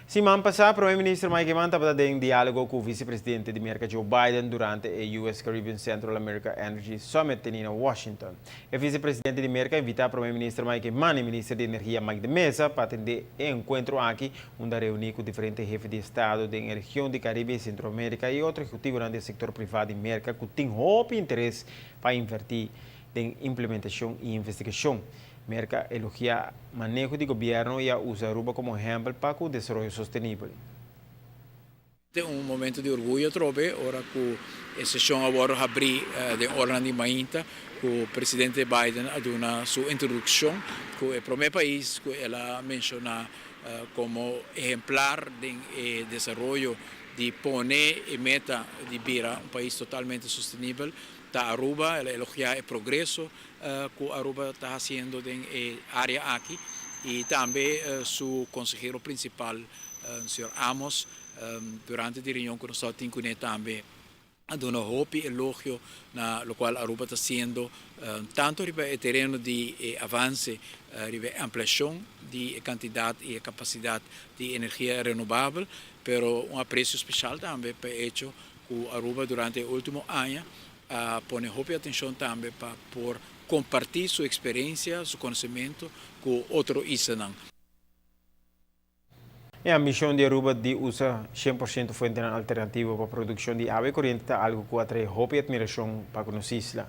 Siman pasa, Prome Minister Mike Eman tabata den dialogo cu Vice-Presidente di Merca Joe Biden durante e US Caribbean Central America Energy Summit teni na Washington. E Vice-Presidente di Merca a invita Prome Minister Mike Eman y Minister di Energia Mike de Meza pa atende e encuentro aki, unda a reuni cu diferente hefe di estado den e region di Caribe y Centro America y otro ehecutivonan di e sector priva di Merca cu tin hopi interes pa inverti den implementacion y investigacion. Merca a elogia maneho di gobierno y a usa Aruba como ehempel pa cu desaroyo sostenibel. Ta un momento di orguyo atrobe ora cu e sesion a wordo habri den oranan di mainta cu Presidente Biden a duna su introduccion cu e prome pais cu el a menciona como ehemplar den e desaroyo di pone e meta di bira un pais totalmente sostenibel ta Aruba. El a elogia e progreso cu Aruba ta haciendo den e area aki y tambe su consehero principal señor Amos durante di reunion cu nos tabatin cune tambe a duna hopi elogio na locual Aruba ta haciendo tanto riba e tereno di e avance riba e ampliacion di e cantidad y e capacidad di energia renobabel, pero un aprecio special tambe pa e hecho cu Aruba durante e ultimo aña a pone hopi atencion tambe pa por comparti su experiencia, su conocemento cu otro islanan. E ambicion di Aruba di usa 100% fuentenan alternativo pa produccion di awa y coriente ta algo cu atrae hopi admiracion pa cu nos isla.